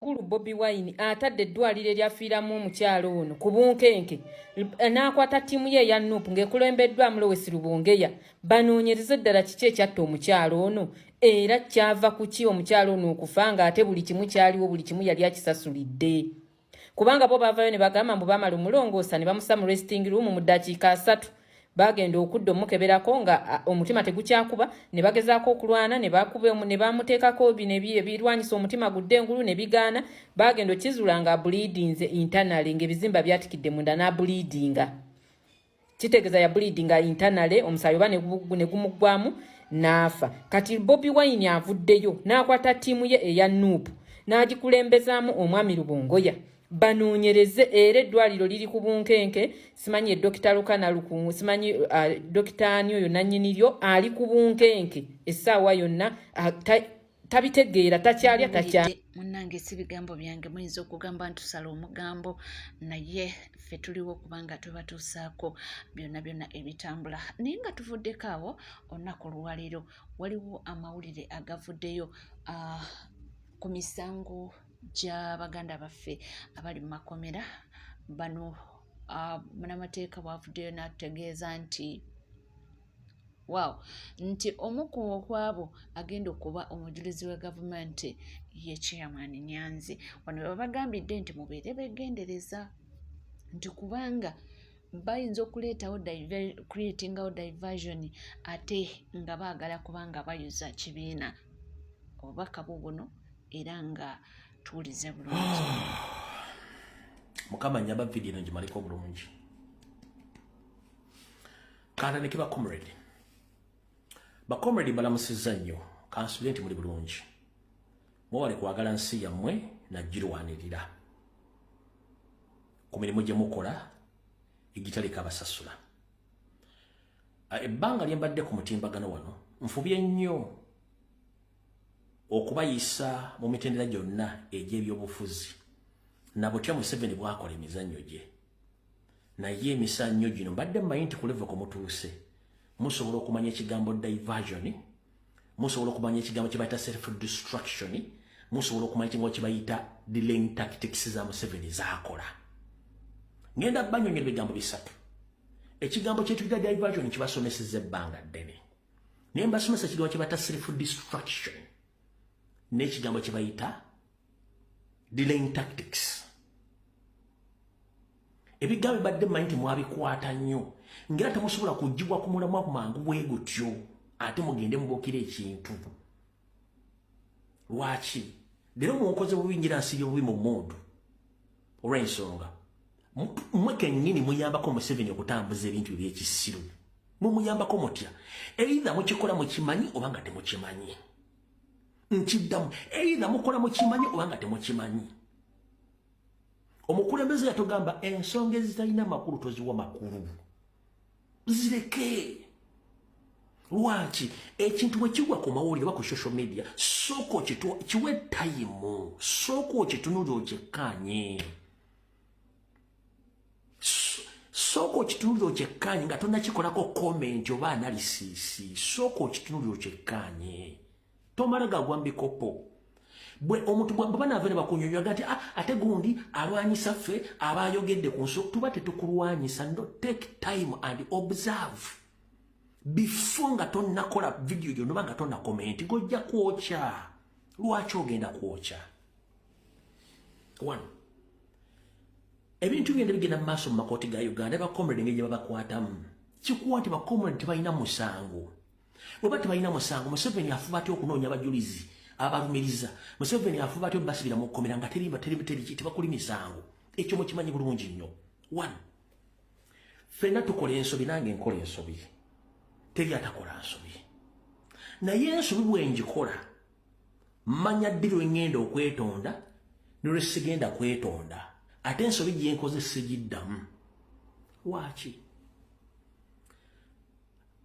Mukulu Bobi Wine atadde eddwaliro eryafiiramu omukyalo ono ku bunkenke n'akwata ttiimu ye eya Nup ng'ekulembeddwamu Lowesi Rubongeya banoonyereze ddala kiki ekyatta omukyalo ono era kyava ku ki omukyalo ono okufa ng'ate buli kimu kyaliwo, buli kimu yali akisasulidde, kubanga bo baavayo ne bagamba mbu bamala omulongoosa ne bamusa mu resting room, mu ddakiika 30 bagenda okudda omukeberako nga omutima tegukyakuba, ne bagezaako okulwana ne bakuba ne bamuteekako bino ebirwanyisa omutima gudde engulu ne bigaana. Bagenda okizuula nga ableedinze internally, ng'ebizimba byatikidde munda n'ableedinga. Kitegeeza ya bleedinga internally, omusaayi oba ne gumuggwamu n'afa. Kati Bobi Wine avuddeyo n'akwata ttiimu ye eya Nup n'agikulembezaamu omwami Rubongoya banoonyereze, era eddwaliro liri ku bunkenke. Simanyi edokita Lukana Lukungu, simanyi dokita ani oyo nannyini lyo, ali ku bunkenke essaawa yonna, tabitegeera, takyalya, takya. Munnange, si bigambo byange, muyinza okugamba ntusala omugambo, naye ffe tuliwo kubanga tubatuusaako byonna byonna ebitambula. Naye nga tuvuddeko awo, olunaku olwaleero waliwo amawulire agavuddeyo ku misango gya baganda baffe abali mu makomera. Bano munamateeka bwavuddeyo n'atutegeeza nti wow, nti omu ku kwabo agenda okuba omujulizi wa gavumenti ye Chairman Nyanzi. Wano babagambidde nti mubeere begendereza, nti kubanga bayinza okuleetawo creatingawo diversion, ate nga baagala kubanga bayuza kibiina. Obubaka bubuno era nga tuwulize bulungi. Mukama nyamba vidiyo eno ngimaleko bulungi. Kantandike, bacomrade. Bacomrade, balamusizza nnyo. Kansubire nti muli bulungi, mwewale kwagala nsi yammwe nagirwanirira ku mirimu gye mukola egitaleka abasasula. Ebbanga lye mbadde ku mutimbagano wano, nfubye nnyo okubayisa mu mitendera gyonna egy'ebyobufuzi na butya Museveni bwakola emizannyo gye. Naye emizannyo gino mbadde mmanyi nti ku level kumutuuse musobola okumanya ekigambo diversion, musobola okumanya ekigambo kye bayita self destruction, musobola okumanya ekigambo kye bayita delaying tactics za Museveni zaakola. Ngenda banyonyola ebigambo bisatu. Ekigambo kyetuyita diversion kibasomeseza ebbanga ddene, naye mbasomesa ekigambo kye bayita self destruction n'ekigambo kye bayita delaying tactics. Ebigambo bibadde mmanyi nti mwabikwata nnyo, ngera temusobola kugibwa ku mulamwa mangu bwe gutyo ate mugende mubuukire ekintu. Lwaki leero munkoze bubi ngira nsibye bubi mu mundu? Olw'ensonga mmwe kennyini muyambako Museveni okutambuza ebintu ebyekisiru. Mumuyambako mutya? Either mukikola mukimanyi oba nga temukimanyi. Nkiddamu, either mukola mukimanyi oba nga temukimanyi. Omukulembeze yatugamba ensonga ezitalina makulu toziwa makulu, zireke. Lwaki ekintu bwe kigwa ku mawulire oba ku social media, sooka kiwe time, sooka okitunulire, okyekkaanye, sooka okitunulire, okyekkaanye nga tonnakikolako comment oba analysis. Sooka okitunulire, okyekkaanye, tomala gagwa mu bikopo. Bwe omuntu bwe banaava ne bakunyonyoga nti, "Ah, ate gundi alwanyisa ffe abayogedde ku nsonga," tuba tetukulwanyisa. No, take time and observe before nga tonnakola video yonna oba nga tonna comment. Gojja kwokya. Lwaki ogenda kwokya? One, ebintu bigenda bigenda mu maaso mu makooti ga Uganda, bacomrade engeri gye babakwatamu kikuwa nti bacomrade tebalina musango. Bweba tebalina musango, Museveni afuba atya okunoonya abajulizi abalumiriza? Museveni afuba atya obasibira mu kkomera nga tebakuli misango? Ekyo mukimanyi bulungi nnyo. One, ffenna tukola ensobi, nange nkola ensobi, teri atakola nsobi. Naye ensobi bwe ngikola, mmanya ddi lwe ŋŋenda okwetonda ne lwe sigenda kwetonda. Ate ensobi gye nkoze sigiddamu. Lwaki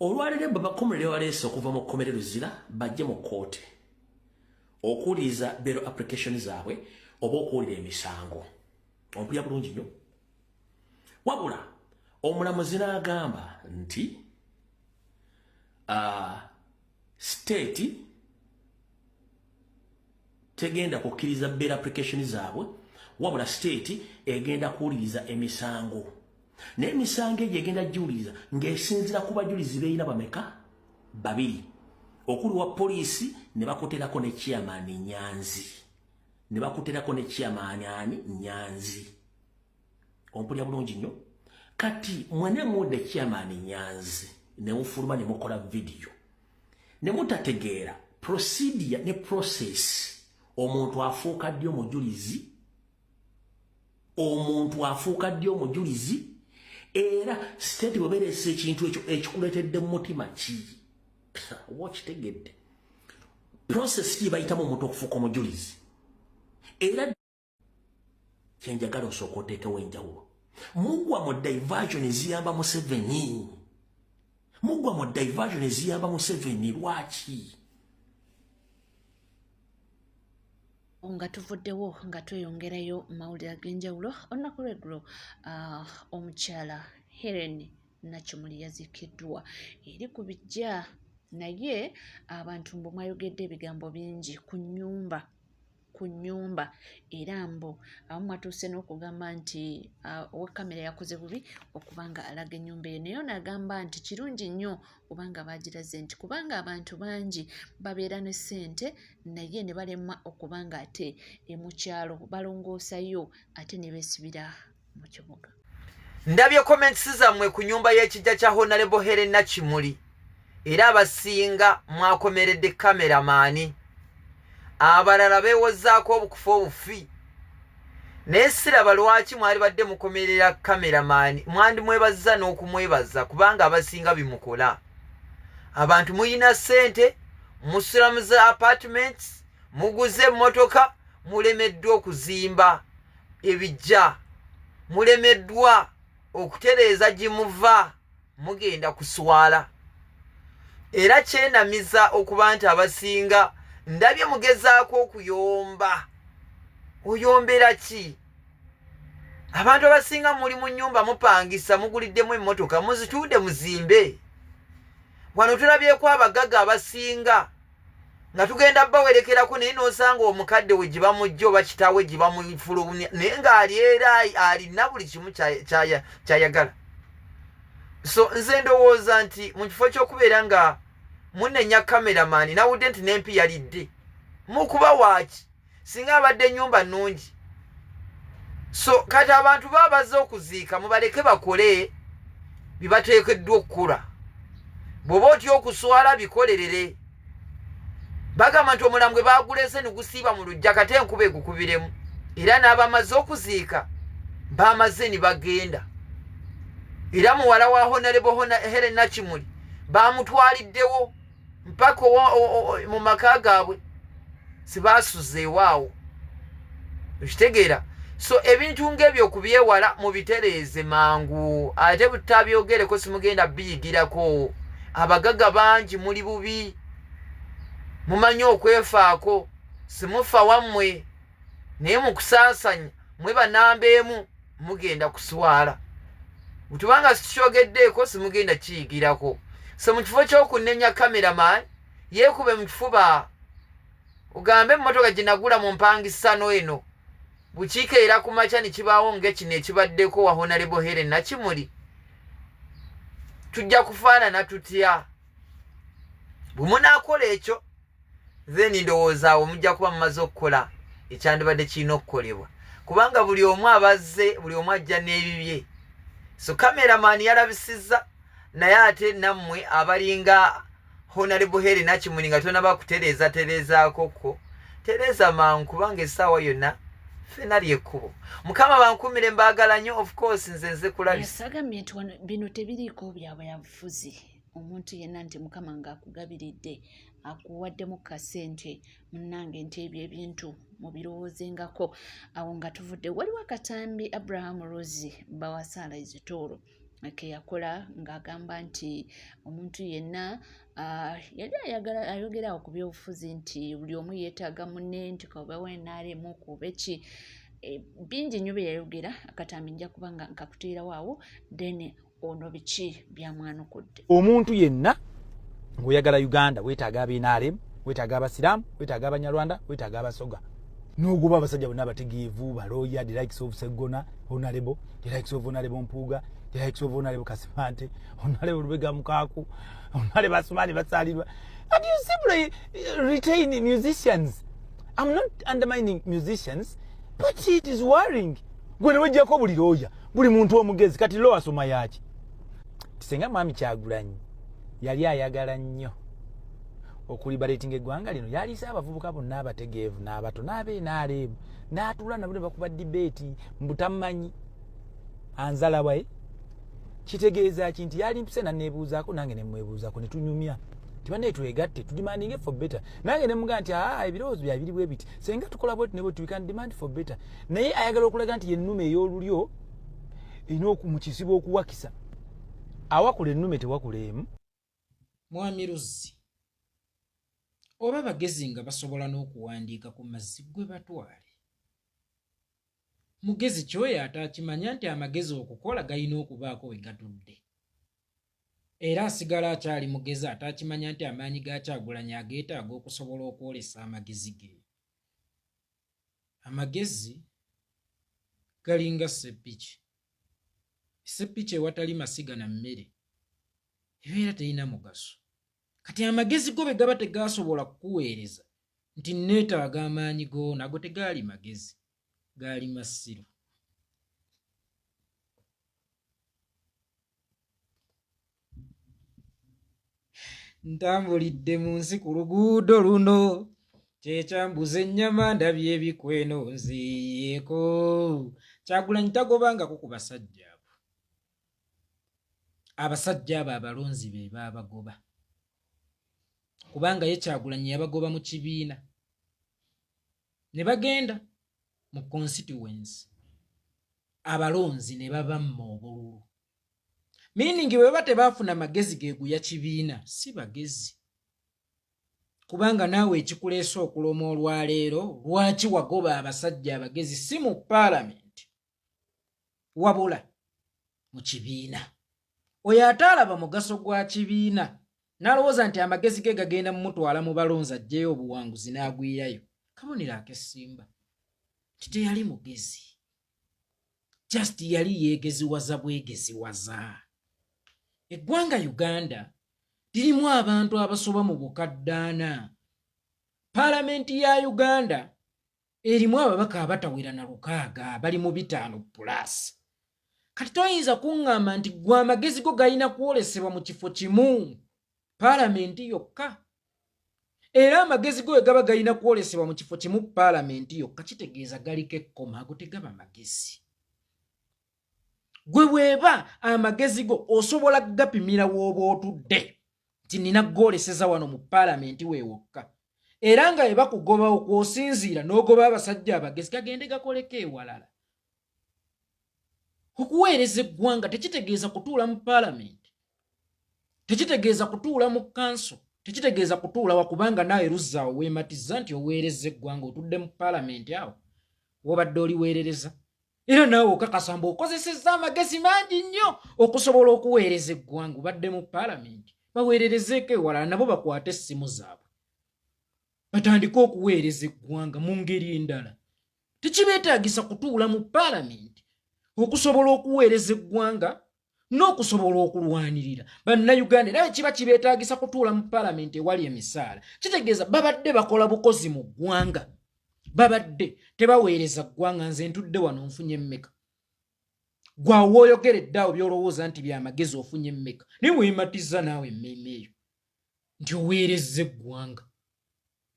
olwaleero babakomerere baleese okuva mu kkomere Luzira bajje mu kkooti okuwuliriza bail application zaabwe oba okuwulira emisango? Ompulira bulungi nnyo. Wabula omulamuzi n'agamba nti state Tegenda kukkiriza bail application zaabwe, wabula state egenda kuwuliriza emisango, naye emisango egyo egenda giwuliriza ng'esinzira ku bajulizi beerina. Bameka? Babiri, okuli wa poliisi ne bakuterako ne chairman Nyanzi, ne bakuterako ne chairman ani? Nyanzi. Ompulira bulungi nnyo? Kati mwene muwudde chairman Nyanzi ne mufuluma ne mukola vidiyo ne mutategeera procedure ne process. Omuntu afuuka ddi omujulizi? Omuntu afuuka ddi omujulizi? Era state bwebeeresa ekintu ekyo ekikuleetedde mu mutima ki oba okitegedde, process ki bayitamu omuntu okufuuka omujulizi? Era kyenjagala osooka oteekewo enjawulo. Mugwa mu diversion eziyamba Museveni, mugwa mu diversion eziyamba Museveni. Lwaki? Nga tuvuddewo nga tweyongerayo mawulire ag'enjawulo, olunaku lweggulo omukyala Helen Nakimuli yaziikiddwa eri ku bijja, naye abantu mbu mwayogedde ebigambo bingi ku nnyumba, ku nnyumba, era mbu abamu mwatuuse n'okugamba nti owa kamera yakoze bubi okuba nga alaga ennyumba eyo, naye ono agamba nti kirungi nnyo kubanga baagiraze nti kubanga abantu bangi babeera ne ssente naye ne balemwa okuba nga ate mu kyalo balongoosayo ate ne beesibira mu kibuga. Ndabye comments zammwe ku nyumba y'ekijja kya Honorable Helen Nakimuli, era abasinga mwakomeredde kameramaani, abalala beewozaako obukufa obufi, naye siraba lwaki mwalibadde mukomerera kameramaani. Mwandimwebazza n'okumwebaza kubanga abasinga bimukola. Abantu muyina ssente, musula mu za apartments, muguze emmotoka, mulemeddwa okuzimba ebijja, mulemeddwa okutereeza gye muva, mugenda kuswala. Era kyenamiza okuba nti abasinga ndabye mugezaako okuyomba. Oyombera ki? Abantu abasinga muli mu nnyumba mupangisa, muguliddemu emmotoka, muzituude muzimbe. Wano tulabyeko abagaga abasinga nga tugenda bawerekerako, naye nosanga omukadde we gye bamujja oba kitaawe gye bamufulumya, naye ng'ali era alina buli kimu kyayagala. So nze ndowooza nti mu kifo ky'okubeera nga munenya kameramaani, nawudde nti n'empi yalidde mukuba waaki singa abadde ennyumba nnungi. So kati abantu baba bazze okuziika, mubaleke bakole bibateekeddwa okukola. Bw'oba otya okuswala, bikolerere. Bagamba nti omulambwe bagulese ne gusiiba mu luggya, kate enkuba egukubiremu. Era n'abamaze okuziika bamaze ne bagenda, era muwala wa Honorable Helen Nakimuli bamutwaliddewo mpaka mu maka gaabwe, sibaasuzeewaawo. Okitegeera? So ebintu ng'ebyo okubyewala, mubitereeze mangu, ate butabyogereko simugenda biyigirako. Abagaga bangi muli bubi, mumanyi okwefaako, simufa wammwe, naye mukusaasanya mwe banamba emu, mugenda kuswala tubanga sikyogeddeeko, simugenda kiyigirako. So mu kifo ky'okunenya cameraman, yeekube mu kifuba ogambe emmotoka gye nagula mu mpangisano eno. Bukiikeera ku makya ne kibaawo ng'ekino ekibaddeko wa Honorable Helen Nakimuli, tujja kufaanana tutya? Bwe munaakola ekyo, then ndowooza awo mujja kuba mumaze okukola ekyandibadde kirina okukolebwa, kubanga buli omu abazze, buli omu ajja n'ebibye. So cameraman yalabisizza, naye ate nammwe abalinga Honorable Helen Nakimuli nga tonaba kutereeza, tereezaako ko, tereeza mangu, kubanga essaawa yonna ffena lyekkubo. Mukama bankumire, mbaagala nnyo. Of course nze kulabisa. Agambye nti wano bino tebiriiko byabufuzi. Omuntu yenna nti Mukama ng'akugabiridde, akuwaddemu kasente, munnange, nti ebyo ebintu mubirowoozengako. Awo nga tuvudde, waliwo akatambi Abraham Rose Bawasaala Izitooro ke yakola ng'agamba nti omuntu yenna yali ayagala ayogera awo ku byobufuzi nti buli omu yeetaaga munne, nti kobe NRM kube ki, bingi nnyo bye yayogera. Akatambi nja kuba nga nkakuteerawo awo, then ono biki byamwanukudde? Omuntu yenna ng'oyagala Uganda, weetaaga ab'NRM, weetaaga Abasiraamu, weetaaga Abanyarwanda, weetaaga Abasoga. N'ogoba abasajja bonna abategeevu, balooya, the likes of Seggona honorable, the likes of Honorable Mpuuga, the likes of Honorable Kasimante, Honorable Lubega Mukaaku, Honorable Asumani Basalirwa, and you simply retain musicians. I'm not undermining musicians, but it is worrying. Gwe newejjako buli looya, buli muntu omugezi. Kati lo asoma yaki? Tisenga Mwami Kyagulanyi yali ayagala nnyo okuliberatinga eggwanga lino, yaliisa abavubuka bonna abategeevu n'abato n'abe NRM, n'atuula nabo ne bakuba debate. Mbutammanyi anzalawaye kitegeeza ki nti yali mpise naneebuuzaako, nange nemwebuuzaako, ne tunyumya tibanaye twegatte tudemandinge for better. Nange nemugaa nti aa, ebirowoozo bya biri bwe biti, senga tukola bwetu ne bwetu, we can demand for better. Naye ayagala okulaga nti yennume ey'olulyo erina mu kisibo okuwakisa awakula ennume tewakula emu. Mwami Luzzi, oba bagezi nga basobola n'okuwandiika ku mazzi gwe batwale. Mugezi kyoyo ataakimanya nti amagezi okukola galina okubaako we gatudde. Era asigala akyali mugezi ataakimanya nti amaanyi ga Kyagulanyi ageetaaga okusobola okwolesa amagezi ge. Amagezi galinga sseppiki. Sseppiki ewatali masiga na mmere ebeera terina mugaso. Kati amagezi go bwe gaba tegaasobola kukuweereza nti nneetaaga amaanyi go, nago tegaali magezi, gaali masiru. Ntambulidde mu nsi ku luguudo luno, kyekyambuza ennyama, ndabye ebikweno nziyeeko. Kyagulanyi tagobangako ku basajja abo. Abasajja abo abalonzi be baabagoba, kubanga ye Kyagulanyi yabagoba mu kibiina ne bagenda mu constituency, abalonzi ne babamma obululu. Meaning bwe baba tebaafuna magezi geeguya kibiina, si bagezi. Kubanga naawe ekikuleese okuloma olwaleero, lwaki wagoba abasajja abagezi si mu paalamenti wabula mu kibiina? Oyo ataalaba mugaso gwa kibiina n'alowooza nti amagezi ge gagenda mumutwala mu balonzi aggyeyo obuwanguzi n'agwirayo, kabonero ak'essimba nti teyali mugezi, just yali yeegeziwaza bwegeziwaza. Eggwanga Uganda lirimu abantu abasoba mu bukadde ana. Paalamenti ya Uganda erimu ababaka abatawera na 600, bali mu 500 plus. Kati toyinza kuŋŋamba nti gwe amagezi go galina kwolesebwa mu kifo kimu, paalamenti yokka. Era amagezi go gaba galina kwolesebwa mu kifo kimu, paalamenti yokka, kitegeeza galiko ekkoma. Ago tegaba magezi. Gwe bweba amagezi go osobola gapimira w'oba otudde nti nina gwoleseza wano mu paalamenti weewokka, era nga bwe bakugoba okwosinziira n'ogoba abasajja abagezi, gagende gakoleko ewalala. Okuweereza eggwanga tekitegeeza kutuula mu paalamenti, tekitegeeza kutuula mu kanso, tekitegeeza kutuula wa, kubanga naawe luzzaawo weematizza nti oweereza eggwanga, otudde mu paalamenti awo wobadde oliweerereza, era naawe okakasa mbu okozesezza amagezi mangi nnyo okusobola okuweereza eggwanga. Obadde mu paalamenti, baweererezeeko ewalala, nabo bakwate essimu zaabwe batandike okuweereza eggwanga mu ngeri endala. Tekibeetaagisa kutuula mu paalamenti okusobola okuweereza eggwanga n'okusobola okulwanirira Bannayuganda. Era kiba kibeetaagisa kutuula mu paalamenti ewali emisaala, kitegeeza babadde bakola bukozi mu ggwanga, babadde tebaweereza ggwanga. Nze ntudde wano nfunye mmeka? Gwawe oyogeredde awo by'olowooza nti byamagezi, ofunye mmeka? Naye weematiza naawe emmeeme eyo nti oweerezza eggwanga.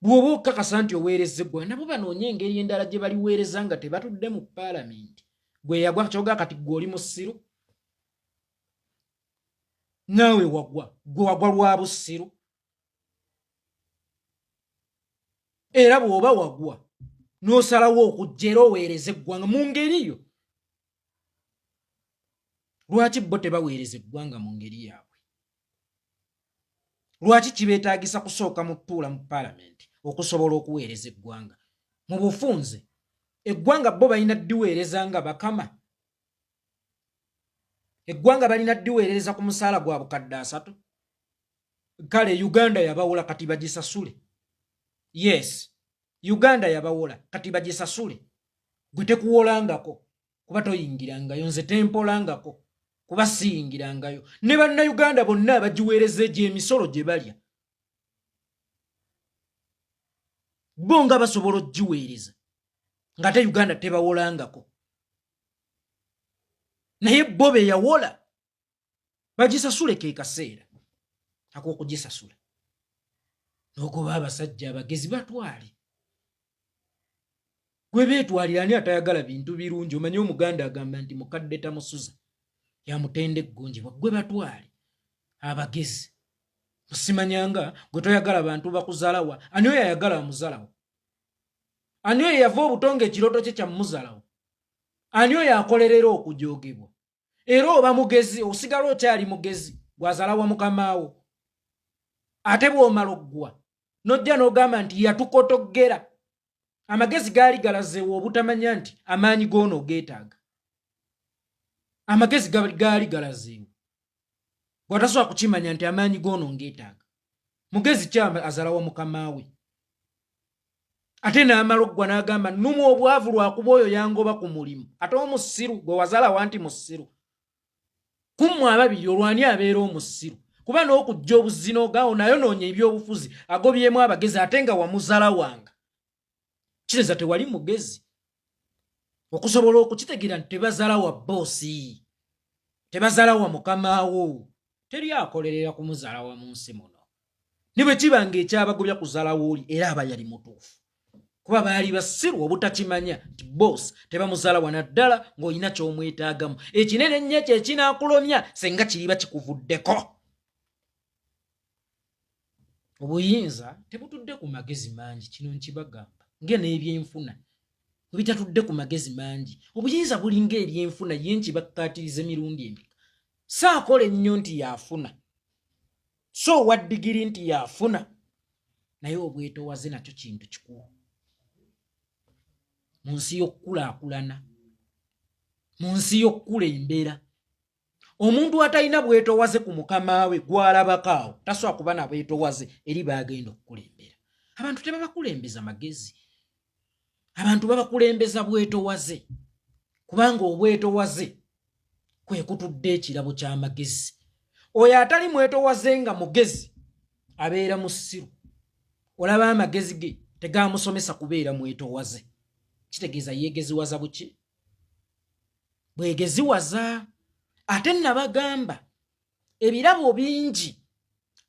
Bw'oba okakasa nti oweerezza eggwanga, nabo banoonye engeri endala gye baliweereza nga tebatudde mu paalamenti. Gwe yagwa kyoga, kati gwe oli musiru, naawe wagwa, gwe wagwa lwa busiru. Era bw'oba wagwa n'osalawo okujja era oweereza eggwanga mu ngeri yo, lwaki bo tebaweereza eggwanga mu ngeri yaabwe? Lwaki kibeetaagisa kusooka mu tuula mu paalamenti okusobola okuweereza eggwanga? Mu bufunze eggwanga bo balina ddiweereza nga bakama. Eggwanga balina ddiweerereza ku musaala gwa 300,000. Kale Uganda yabawula, kati bagisasule. Yes. Uganda yabawola kati bagisasule. Gwe tekuwolangako kuba toyingirangayo, nze tempolangako kuba siyingirangayo, ne bannayuganda bonna abagiweereza egyo emisolo gye balya bo nga basobola okugiweereza ng'ate Uganda tebawolangako, naye bo be yawola bagisasule. Ke kaseera ak'okugisasula n'ogoba abasajja abagezi batwale gwe beetwalira. Ani atayagala bintu birungi? Omanyi Omuganda agamba nti mukadde tamusuza yamutenda eggonjebwa. Gwe batwale abagezi, osimanyanga gwe toyagala bantu bakuzalawa. Ani oyo ayagala amuzalawo? Ani oyo yava obuto nga ekirooto kye kyamuzalawo? Ani oyo akolerera okujogebwa? Era oba mugezi, osigala okyali mugezi gwazalawa mukamaawo. Ate bw'omala oggwa n'ojja n'ogamba nti yatukotoggera, amagezi gaali galazeewo obutamanya nti amaanyi g'ono ogeetaaga. Amagezi gaali galazeewo gwatasobola kukimanya nti amaanyi g'ono ngeetaaga. Mugezi ki azalawa mukamaawe ate n'amala oggwa n'agamba nnumu obwavu lwakuba oyo yangoba ku mulimu? Ate omusiru gwe wazalawa nti musiru kummwe ababiri, olwani abeera omusiru? Kuba n'okujja obuzina ogaawo nayo noonya ebyobufuzi agobyemu abagezi, ate nga wamuzala wanga kireza tewali mugezi okusobola okukitegeera nti tebazala wa boosi, tebazala wa mukamaawo. Teri akolerera kumuzalawa mu nsi muno. Ne bwe kiba nga ekyabagobya kuzalawo oli, era aba yali mutuufu, kuba baali basiru obutakimanya nti boss tebamuzalawa, naddala ng'olina ky'omwetaagamu ekinene ennyo ekyo ekinaakulomya senga kiriba kikuvuddeko. Obuyinza tebutudde ku magezi mangi, kino nkibagamba nge n'ebyenfuna webitatudde ku magezi mangi. Obuyinza bulinga ebyenfuna, ye nkibakkaatiriza emirundi emeka? Saakola ennyo nti yafuna, so owa digiri nti yafuna, naye obwetowaze nakyo kintu kikulu mu nsi y'okukulaakulana, mu nsi y'okukulembera. Omuntu atalina bwetowaze ku mukama we gwalabako awo tasobola kuba na bwetowaze eri baagenda okukulembera. Abantu tebabakulembeza magezi, abantu babakulembeza bwetowaze, kubanga obwetowaze kwe kutudde ekirabo ky'amagezi. Oyo atali mwetowaze nga mugezi abeera musiru. Olaba amagezi ge tegamusomesa kubeera mwetowaze, kitegeeza yeegeziwaza buki bwegeziwaza. Ate nabagamba ebirabo bingi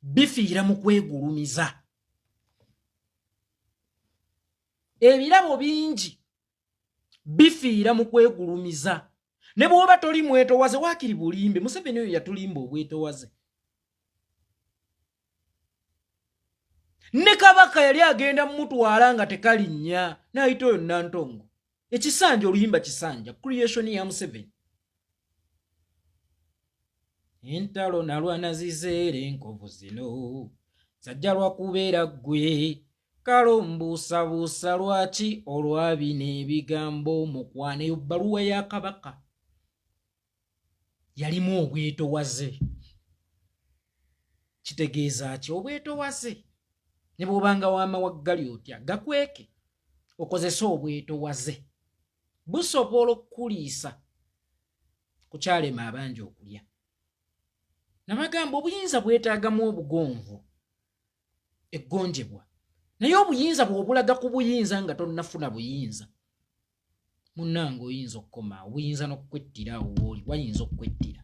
bifiira mu kwegulumiza, ebirabo bingi bifiira mu kwegulumiza. Ne bw'oba toli mwetowaze, waakiri bulimbe. Museveni oyo yatulimba obwetowaze. Ne Kabaka yali agenda mumutwala nga tekalinnya, n'ayita oyo Nantongo ekisanja, oluyimba kisanja, creation ya Museveni. Entalo nalwana zizeere, enkovu zino zajja lwakubeera ggwe. Kalo mbuusabuusa lwaki olwa bino ebigambo mukwana. Eyo bbaluwa ya Kabaka yalimu obwetowaze. Kitegeeza ki obwetowaze? Ne bw'obanga w'amawaggali otya, gakweke okozese obwetowaze, busobola okukuliisa kukyalema abangi okulya. Nabagamba obuyinza bwetaagamu obugonvu, eggonjebwa, naye obuyinza bw'obulaga ku buyinza nga tonnafuna buyinza, munnange oyinza okukoma awo, buyinza n'okukwettira awo wooli, wayinza okukwettira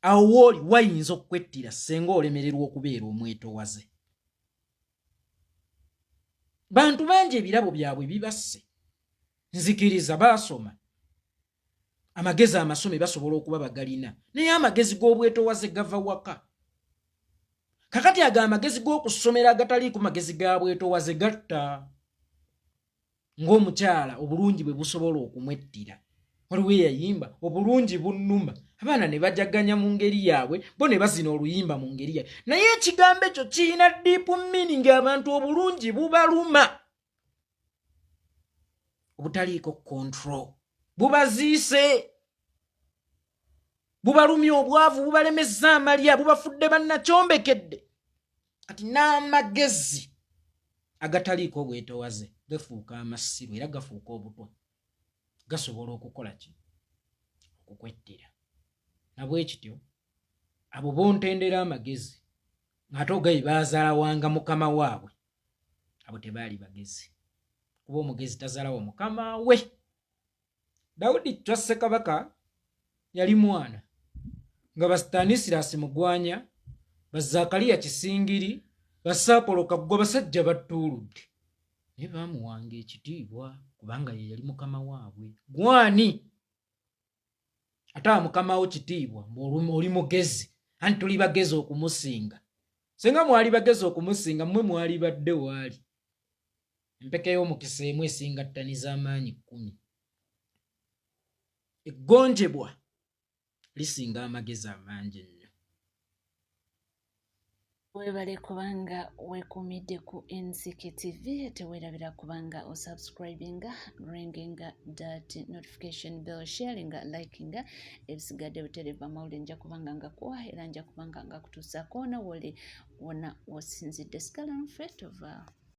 awo wooli, wayinza okukwettira senga olemererwa okubeera omwetowaze. Bantu bangi ebirabo byabwe bibasse. Nzikiriza baasoma, amagezi amasome basobola okuba bagalina, naye amagezi g'obwetowaze gava waka. Kakati ago amagezi g'okusomera agataliiko magezi ga bwetowaze gatta ng'omukyala obulungi bwe busobola okumwettira. Waliwo eyayimba obulungi bunnuma, abaana ne bajaganya mu ngeri yaabwe, bo ne bazina oluyimba mu ngeri yaabwe, naye ekigambo ekyo kirina deep meaning. Abantu obulungi bubaluma obutaliiko control, bubaziise, bubalumya obwavu, bubalemezza amalya, bubafudde bannakyombekedde. Kati n'amagezi agataliiko obwetowaze gafuuka amasiru era gafuuka obutwa, gasobola okukola ki? Okukwettira. Nabwekityo abo bontendera amagezi ng'ate ogayi baazalawanga mukama waabwe, abo tebaali bagezi, kuba omugezi tazalawo mukama we. Dawudi Chwa Ssekabaka yali mwana nga Bastanislas Mugwanya, Bazakaliya Kisingiri, Basaapolo Kaggwa basajja battuuludde, naye baamuwanga ekitiibwa kubanga ye yali mukama waabwe. Gwani ate awa mukama wo kitiibwa mbu oli mugezi? Anti tuli bagezi okumusinga. Singa mwali bagezi okumusinga, mmwe mwali badde waali. Empeke y'omukisa emu esinga ttani z'amaanyi 10. Eggonjebwa lisinga amagezi amangi ennyo. Webale kubanga wekuumidde ku NCK TV. Tewerabira kubanga osubscribinga, ringinga that notification bell, sharinga, likinga. Ebisigadde butereevu amawulire nja kubanga nga kuwa era nja kubanga nga kutuusaako wona woli wona wosinzidde. Sigala nfe tovaawo.